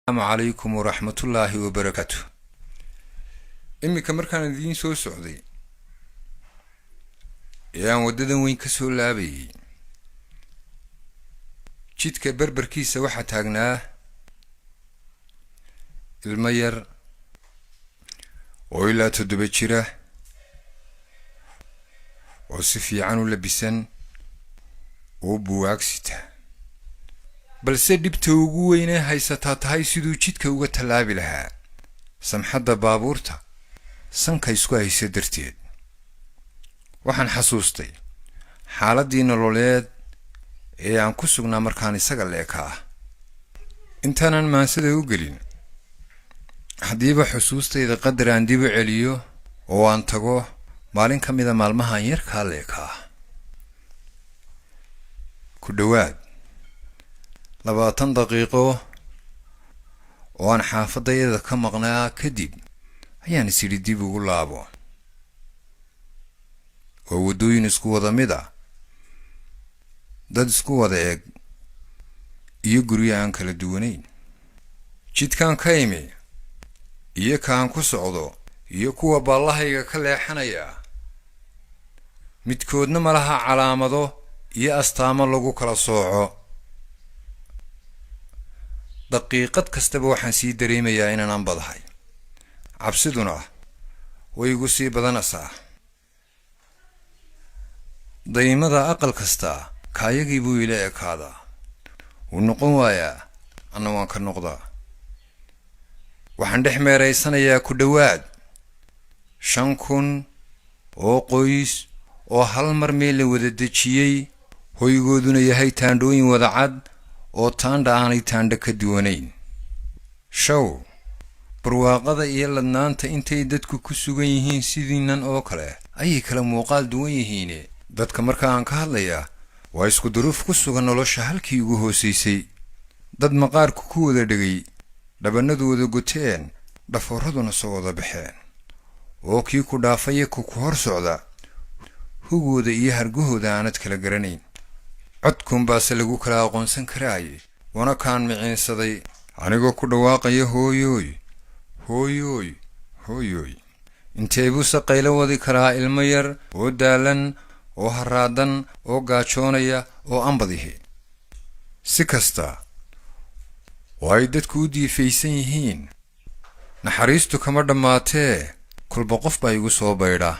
Calaykum waraxmatullaahi wabarakaatu. Iminka markaan idiin soo socday ee aan waddadan weyn ka soo laabayay, jidka berberkiisa waxaa taagnaa ilmo yar oo ilaa 7 jira oo si fiican u labisan oo buwaag sita, balse dhibta ugu weynee haysataa tahay siduu jidka uga tallaabi lahaa samxadda baabuurta sanka isku haysa darteed. Waxaan xasuustay xaaladdii nololeed ee aan ku sugnaa markaan isaga leeka ah. Intaanan maansada u gelin, haddiiba xusuustayda qadar aan dib u celiyo oo aan tago maalin ka mida maalmahaan yarkaa leeka ah, ku dhowaad 20 daqiiqo oo aan xaafadayada ka maqnaa kadib, ayaan is idhi dib ugu laabo. Waa waddooyin isku wada mid ah, dad isku wada eg iyo guryo aan kala duwanayn. Jidkaan ka imi iyo kaan ku socdo iyo kuwa baallahayga ka leexanaya midkoodna ma laha calaamado iyo astaamo lagu kala sooco. Daqiiqad kastaba waxaan sii dareemayaa inaan ambadahay, cabsiduna way igu sii badanaysaa. Daymada aqal kasta kaayagii buu ila ekaadaa, wuu noqon waayaa, anna waan ka noqdaa. Waxaan dhex meeraysanayaa ku dhowaad 5000 oo qoys oo hal mar meel la wada dejiyey, hoygooduna yahay taandhooyin wada cad oo taandha aanay taandho ka duwanayn. Show barwaaqada iyo ladnaanta intay dadku ku sugan yihiin sidiinan oo kale ayay kala muuqaal duwan yihiine. Dadka marka aan ka hadlayaa waa isku duruuf ku sugan nolosha halkii ugu hoosaysay, dad maqaarku ku wada dhegay, dhabannadu wada goteen, dhafooraduna soo wada baxeen, oo kii ku dhaafaya ku ku hor socda hugooda iyo hargahooda aanad kala garanayn. Codkuunbaase lagu kala aqoonsan karaaye. Wana kaan miciinsaday anigoo ku dhawaaqaya: "Hooyooy, hooyooy, hooyooy!" Intee buuse qaylo wadi karaa ilmo yar oo daalan oo haraadan oo gaajoonaya oo ambadihi? Si kasta oo ay dadku u diifaysan yihiin, naxariistu kama dhammaatee, kolba qof baa igu soo baydha.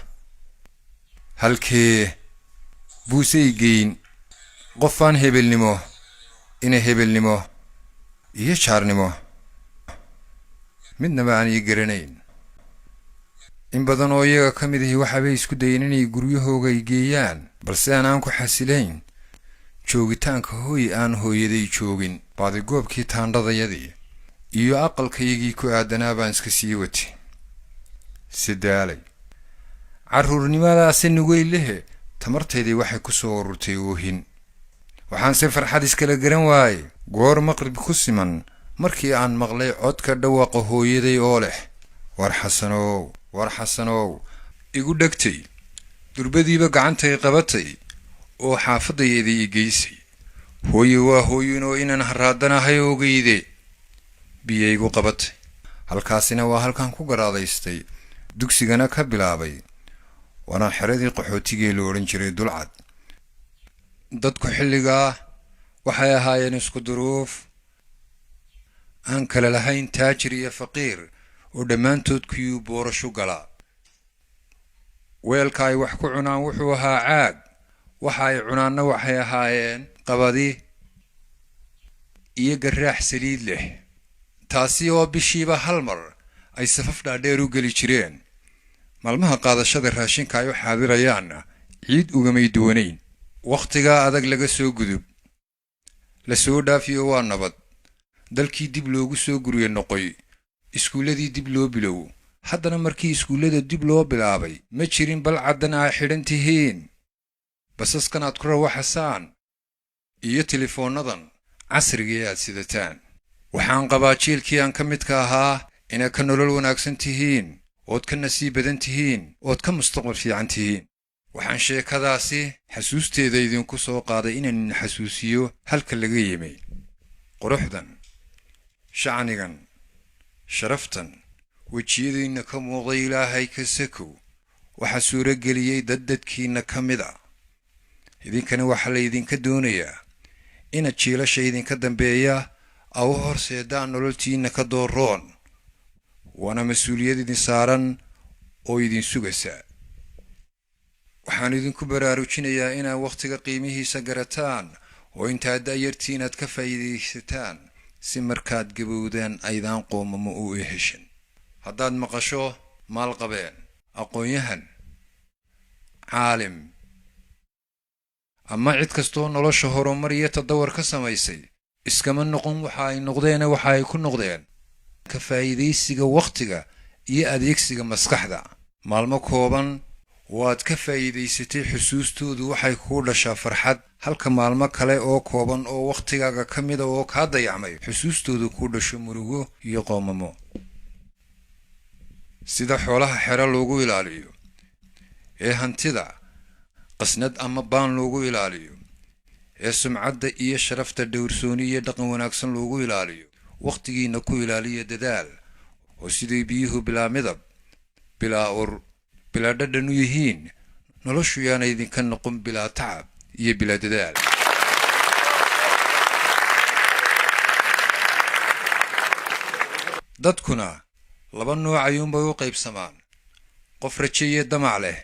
Halkee buusey geyn qofaan hebelnimo, ina hebelnimo iyo jaarnimo midnaba aan ii garanayn? In badan oo iyaga ka mid ahi waxaabay isku dayeen inay guryahooga i geeyaan, balse aan aan ku xasilayn joogitaanka hooy aan hooyaday joogin. Baadigoobkii taandhadayadii iyo aqalkaygii ku aadanaa baan iska sii watay, si daalay carruurnimadaasi nugaylehe. Tamartaydii waxay ku soo ururtay oohin. Waxaanse farxad iskala garan waayey goor maqrib ku siman markii aan maqlay codka dhawaaqa hooyaday oo leh: "War Xasanow, war Xasanow!" Igu dhegtay, durbadiiba gacantay qabatay oo xaafadayadii i geysay. Hooye waa hooyinoo inaan haraadanahay ogeyde, biyo igu qabatay. Halkaasina waa halkaan ku garaadaystay, dugsigana ka bilaabay, waana xeradii qaxootigee la odhan jiray Dulcad. Dadku xilligaa waxay ahaayeen isku duruuf, aan kala lahayn taajir iyo faqiir, oo dhammaantood kuyuu boorashu gala. Weelka ay wax ku cunaan wuxuu ahaa caag, waxa ay cunaanna waxay ahaayeen qabadi iyo garaax saliid leh, taasi oo bishiiba hal mar ay safaf dhaadheer u geli jireen. Maalmaha qaadashada raashinka ay u xaadirayaanna ciid ugamay duwanayn. Wakhtigaa adag laga soo gudub, la soo dhaafiyo, waa nabad. Dalkii dib loogu soo gurye noqoy, iskuulladii dib loo bilow. Haddana markii iskuullada dib loo bilaabay, ma jirin balcaddan aa xidhan tihiin, basaskan aad ku rawaxasaan iyo telefoonnadan casrigii aad sidataan. Waxaan qabaa jiilkii aan ka midka ahaa inaad ka nolol wanaagsan tihiin, ood ka nasiib badan tihiin, ood ka mustaqbal fiican tihiin. Waxaan sheekadaasi xasuusteeda idinku soo qaaday inaan idin xasuusiyo halka laga yimi, quruxdan. Shacnigan, sharaftan wejiyadiinna ka muuqday, Ilaahay ka sakow, waxaa suurageliyey dad dadkiinna ka mid a. Idinkana waxaa la idinka doonayaa inaad jiilasha idinka dambeeya a u horseedaan nololtiinna ka dooroon, waana mas-uuliyad idin saaran oo idin sugaysa. Waxaan idinku baraarujinayaa inaad wakhtiga qiimihiisa garataan oo intaad da'yartiin aad ka faa'iidaysataan, si markaad gabowdaan aydaan qoomamo u eheshan. Haddaad maqasho maalqabeen, aqoon-yahan, caalim ama cid kastoo nolosha horumar iyo tadawar ka samaysay, iskama noqon waxa ay noqdeene, waxa ay ku noqdeen ka faa'iidaysiga wakhtiga iyo adeegsiga maskaxda. Maalmo kooban waad ka faa'iidaysatay, xusuustoodu waxay kuu dhashaa farxad, halka maalmo kale oo kooban oo wakhtigaaga ka mida oo kaa dayacmay xusuustoodu kuu dhasho murugo iyo qoomamo. Sida xoolaha xero loogu ilaaliyo ee hantida qasnad ama baan loogu ilaaliyo, ee sumcadda iyo sharafta dhowrsooni iyo dhaqan wanaagsan loogu ilaaliyo, wakhtigiina ku ilaaliya dadaal, oo siday biyuhu bilaa midab, bilaa ur, bilaa dhadhan u yihiin, noloshu yaana idinka noqon bilaa tacab iyo bilaa dadaal. Dadkuna laba nooc ayuunbay u qaybsamaan: qof rajo iyo damac leh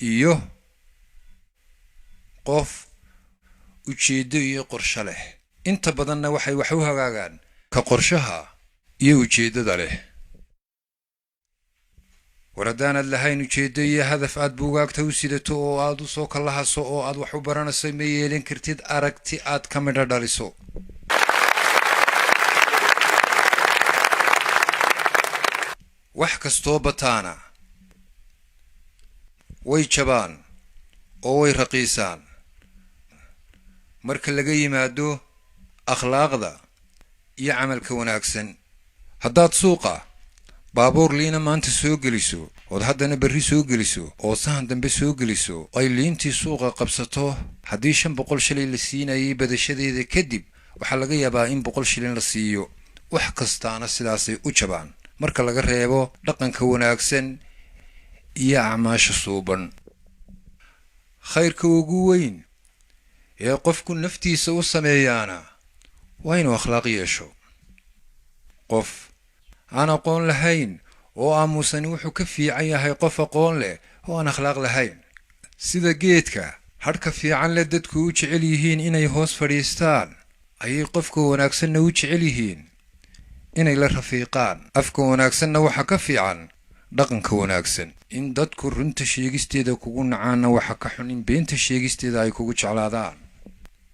iyo qof ujeeddo iyo qorsho leh. Inta badanna waxay wax u hagaagaan ka qorshaha iyo ujeeddada leh. War haddaanaad lahayn ujeeddo iyo hadaf aad buugaagta u sidato oo aad u soo kallahaso oo aad wax u baranayso, ma yeelan kartid aragti aad ka midho dhaliso. Wax kastoo bataana way jabaan oo way raqiisaan, marka laga yimaado akhlaaqda iyo camalka wanaagsan. Haddaad suuqa baabuur liina maanta soo geliso, ood haddana berri soo geliso, oo sahan dambe soo geliso, ay liintii suuqa qabsato, haddii 500 shilin la siinayay, badashadeeda kadib waxaa laga yaabaa in 100 shilin la siiyo. Wax kastaana sidaasay u jabaan, marka laga reebo dhaqanka wanaagsan iyo acmaasha suuban. Khayrka ugu weyn ee qofku naftiisa u sameeyaana waa inuu akhlaaq yeesho. Qof aan aqoon lahayn oo aamusani wuxuu ka fiican yahay qof aqoon leh oo aan akhlaaq lahayn. Sida geedka hadhka fiican leh dadku u jecel yihiin inay hoos fadhiistaan, ayay qofka wanaagsanna u jecel yihiin inay la rafiiqaan. Afka wanaagsanna waxa ka fiican dhaqanka wanaagsan. In dadku runta sheegisteeda kugu nacaanna waxa ka xun in beenta sheegisteeda ay kugu jeclaadaan.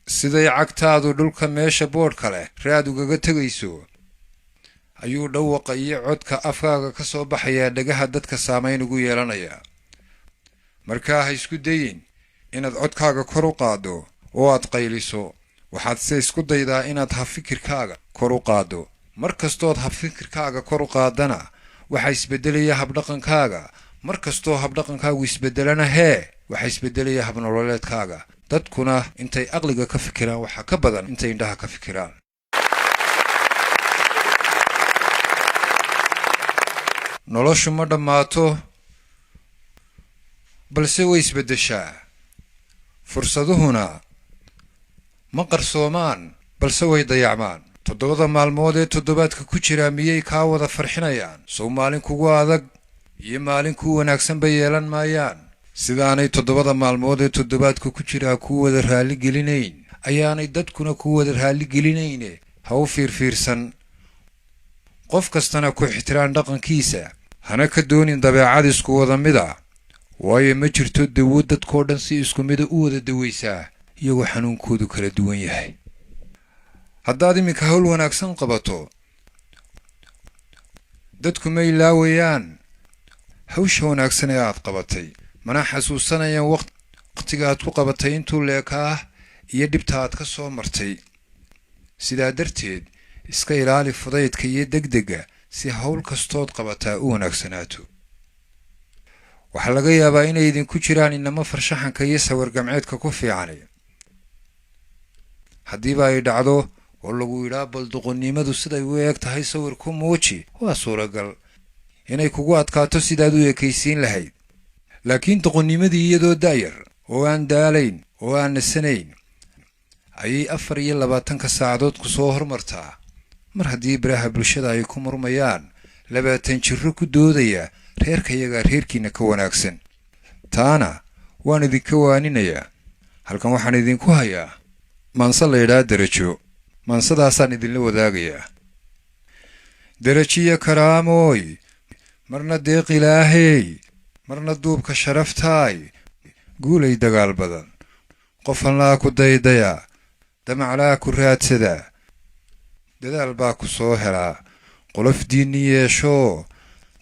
Siday cagtaadu dhulka meesha boodhka leh raad ugaga tegayso, ayuu dhawaqa iyo codka afkaaga ka soo baxayaa dhagaha dadka saamayn ugu yeelanayaa. Markaa ha isku dayin inaad codkaaga kor u qaaddo oo aad qayliso, waxaad se isku daydaa inaad habfikirkaaga kor u qaaddo. Mar kastood habfikirkaaga kor u qaadana, waxaa isbeddelaya habdhaqankaaga. Mar kastoo habdhaqankaagu isbeddelana hee, waxaa isbeddelaya habnololeedkaaga. Dadkuna intay aqliga ka fikiraan waxaa ka badan intay indhaha ka fikiraan. Noloshu ma dhammaato, balse way isbeddeshaa. Fursaduhuna ma qarsoomaan, balse way dayacmaan. 7da maalmood ee toddobaadka ku jiraa miyay kaa wada farxinayaan? Sow maalin kugu adag iyo maalin kuu wanaagsan bay yeelan maayaan? Sidaanay 7da maalmood ee toddobaadka ku jiraa kuu wada raalli gelinayn, ayaanay dadkuna kuu wada raalli gelinayne ha u fiirfiirsan. Qof kastana ku ixtiraam dhaqankiisa, hana ka doonin dabeecad isku wada mid a, waayo ma jirto dawo dadkoo dhan si isku mida u wada dawaysaa iyagoo xanuunkoodu kala duwan yahay. Haddaad iminka hawl wanaagsan qabato, dadku ma ilaawayaan hawsha wanaagsan ee aad qabatay, mana xasuusanayaan waqtiga aad ku qabatay intuu leekaah iyo dhibta aad ka soo martay. Sidaa darteed iska ilaali fudaydka iyo degdega, si hawl kastood qabataa u wanaagsanaato. Waxaa laga yaabaa inay idinku jiraan inamo farshaxanka iyo sawir gamceedka ku fiicani. Haddiiba ay dhacdo Oo lagu yidhaa, "Bal doqonnimadu siday u eeg tahay sawir ku muuji," waa suuragal inay kugu adkaato sidaad u ekaysiin lahayd. Laakiin doqonnimadii iyadoo da'yar oo aan daalayn oo aan nasanayn ayay 24-ka saacadood ku soo hormartaa. Mar haddii baraha bulshada ay ku murmayaan 20 jiro ku doodaya, "Reerkayagaa reerkiina ka wanaagsan," taana waan idinka waaninayaa. Halkan waxaan idinku hayaa maanse la yidhaa Derajo. Maansadaasaan idinla wadaagayaa. Derajiyo karaamooy, marna deeq ilaahey, marna duubka sharaftaay, guulay dagaal badan, qofanlaa ku daydaya, damaclaa ku raadsadaa, dadaal baa ku soo helaa, qolof diinni yeeshoo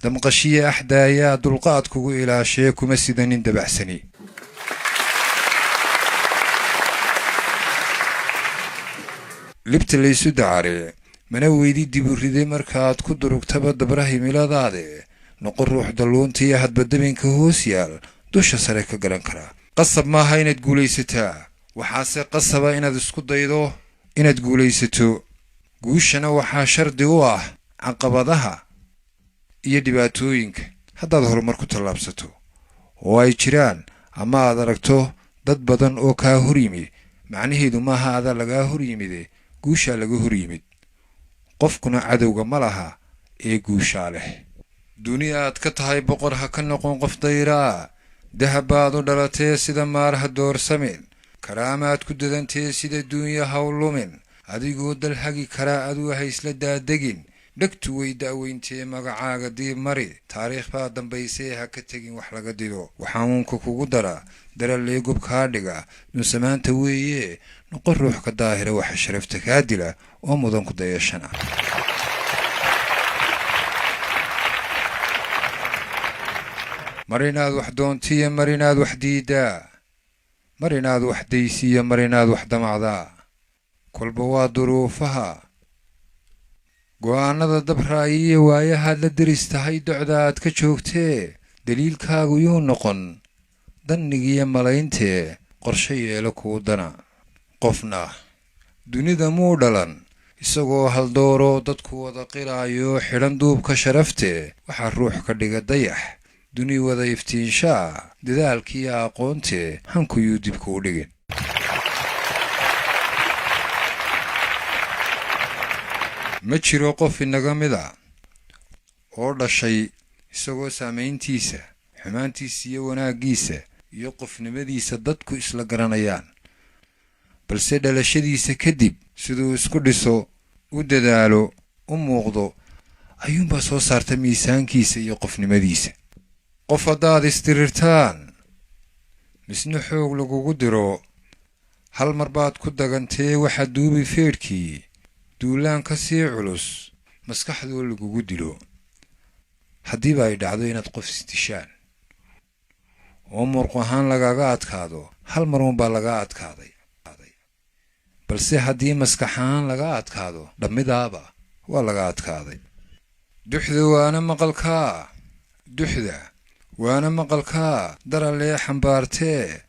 damqashiya axdaayaa, dulqaad kugu ilaashee, kuma sidanin dabacsani. Libta laysu dacaree mana weydi diburide markaaad ku durugtaba dabra himiladaade. Noqon ruux dalluuntiiyo hadba dabinka hoos yaal dusha sare ka garan karaa. Qasab maaha inaad guulaysataa, waxaase qasaba inaad isku daydo inaad guulaysato. Guushana waxaa shardi u ah caqabadaha iyo dhibaatooyinka. Haddaad horumar ku tallaabsato oo ay jiraan ama aad aragto dad badan oo kaa hor yimi, macnaheedu maaha adaa lagaa hor yimide, guushaa laga hor yimid. Qofkuna cadowga ma laha ee guushaa leh. Duni aad ka tahay boqor ha ka noqon qof dayraa. Dahab baad u dhalatee sida maar ha doorsamin. Karaamaad ku dadantee sida duunya ha u lumin. Adigoo dal hagi karaa aduu ha isla daadegin. Dhegtu way da'weyntee magacaaga diib mari. Taariikh baa dambaysee ha ka tegin wax laga dido. Waxaanuunka kugu dara daralee gob kaa dhiga dunsamaanta weeye. Noqon ruux ka daahira waxa sharafta kaa dila oo mudan ku dayashana. Mar inaad wax doontiyo, mar inaad wax diiddaa, mar inaad wax daysiiyo, mar inaad wax damacdaa, kolba waa duruufaha. Go'aanada dabraayiyo waayahaad la deris tahay docda aad ka joogtee. Daliilkaagu yuu noqon dannigiyo malayntee, qorshe yeelo kuu dana. Qofna dunida muu dhalan isagoo haldooroo dadku wada qiraayo xidhan duubka sharaftee. Waxaa ruux ka dhiga dayax duni wada iftiinshaa dadaalkiiyo aqoontee, hankuyuu dibka u dhigin. Ma jiro qof inaga mid a oo dhashay isagoo saamayntiisa, xumaantiisa iyo wanaaggiisa iyo qofnimadiisa dadku isla garanayaan, balse dhalashadiisa kadib siduu isku dhiso, u dadaalo, u muuqdo ayuunbaa soo saarta miisaankiisa iyo qofnimadiisa. Qof haddaad istirirtaan misna xoog lagugu diro, hal mar baad ku dagantee waxaa duubi feedhkii duulaan ka sii culus maskaxdoo lagugu dilo. Haddiiba ay dhacdo inaad qof isdishaan oo murq ahaan lagaga adkaado, hal mar uunbaa laga adkaaday, balse haddii maskax ahaan laga adkaado, dhammidaaba waa laga adkaaday. Duxda waana maqalkaa, duxda waana maqalkaa daralee xambaartee.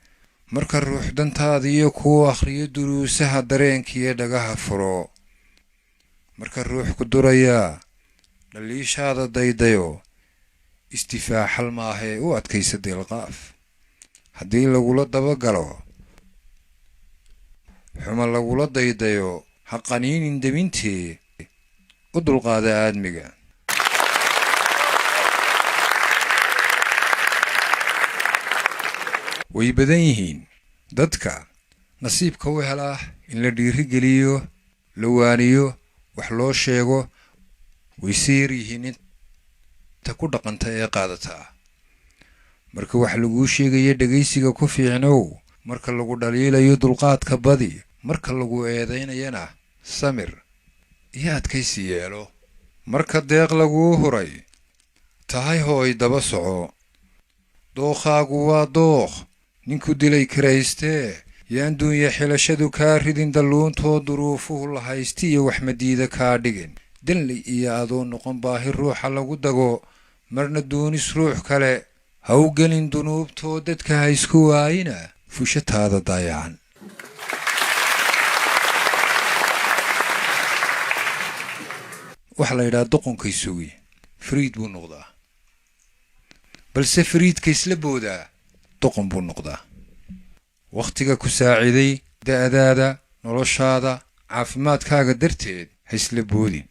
Marka ruux dantaadiiyo kuu akhriyo duruusaha dareenkiiyo dhagaha furo. Marka ruux ku durayaa dhaliishaada daydayo, istifaaxal maahee u adkaysa deelqaaf. Haddii lagula dabagalo xuma, lagula daydayo, ha qaniinin debintee, u dulqaada aadmiga. Way badan yihiin dadka nasiibka u helaa in la dhiirigeliyo, la waaniyo, wax loo sheego. Wayse yar yihiin inta ku dhaqanta ee qaadataa. Marka wax laguu sheegaya dhegaysiga ku fiicnow. Marka lagu dhaliilayo dulqaadka badi. Marka lagu eedaynayana samir iyo adkaysi yeelo. Marka deeq laguu huray tahay, hooy daba soco. Dookhaagu waa dookh ninku dilay kiraystee. Yaan duunya xilashadu kaa ridin dalluuntoo duruufuhu la haysti iyo waxmadiida kaa dhigin. Danli iyo adoo noqon baahi ruuxa lagu dago, marna doonis ruux kale ha u gelin dunuubtoo dadka ha isku waayina fushataada daayacan. Waxaa la yidhaha doqonkay sugi fariid buu noqdaa, balse fariidka isla boodaa doqon buu noqdaa. Wakhtiga ku saaciday, da'daada, noloshaada, caafimaadkaaga darteed ha isla boodin.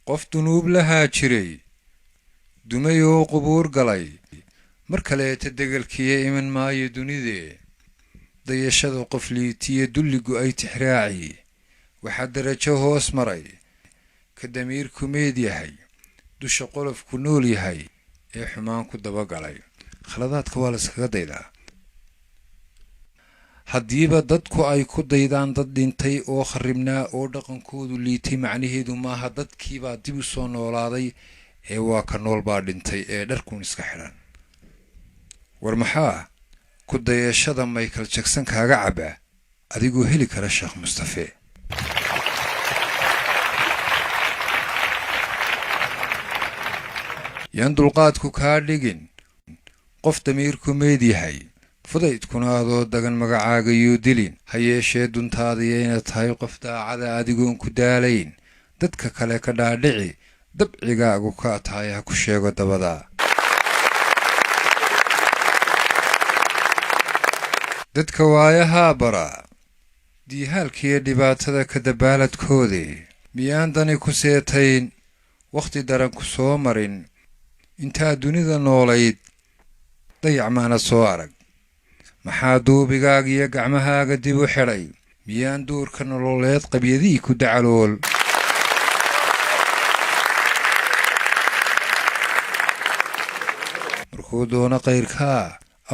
Qof dunuub lahaa jiray, dumay oo qubuur galay, mar kaleeta degelkiya iman maayo dunidee. Dayashada qof liitiya dulligu ay tixraaci, waxaa darajo hoos maray ka damiirku meed yahay, dusha qolofku nool yahay ee xumaan ku dabagalay. Khaladaadka waa la iskaga daydaa. Haddiiba dadku ay ku daydaan dad dhintay oo kharribnaa oo dhaqankoodu liitay, macnaheedu maaha dadkiibaa dib u soo noolaaday, ee waa ka nool baa dhintay ee dharkuun iska xidhan. War maxaa ku dayashada Michael Jackson kaaga cabba adigoo heli kara Sheekh Mustafe? Yaan dulqaadku kaa dhigin qof damiirku meed yahay, fudaydkuna adoo dagan magacaaga yuu dilin. Ha yeeshee duntaadiya inaad tahay qof daacada adigoon ku daalayn, dadka kale ka dhaadhici dabcigaagu kaa tahay, ha ku sheego dabada. Dadka waayahaa bara diihaalkiiyo dhibaatada ka dabaaladkoodii, miyaan dani ku seetayn, wakhti daran ku soo marin? Intaa dunida noolayd dayac maana soo arag. Maxaa duubigaaga iyo gacmahaaga dib u xidhay? Miyaan duurka nololeed qabyadihii ku dacalool? Markuu doono kayrkaa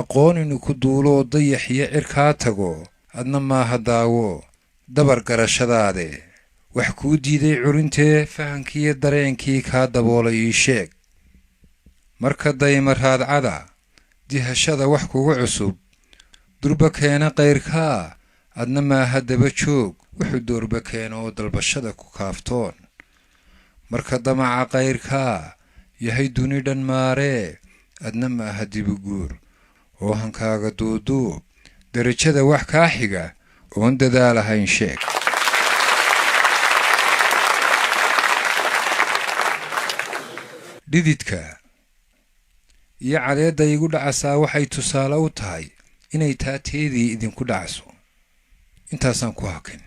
aqoon inuu ku duulo oo dayax iyo cirkaa tago, adna maaha daawo dabar garashadaade. Wax kuu diiday curintee fahankiiyo dareenkii kaa daboolay ii sheeg. Marka dayma raadcada dihashada wax kugu cusub, durba keena kayrkaa, adna maaha daba joog wuxuu doorba keeno oo dalbashada ku kaaftoon. Marka damaca kayrkaa yahay duni dhan maaree, adna maaha dibuguur oo hankaaga duuduub. Derajada wax kaa xiga oon dadaalahayn sheeg. Dhididka iyo cadeedda igu dhacasaa waxay tusaale u tahay inay taa teedii idinku dhacaso. Intaasaan ku hakin.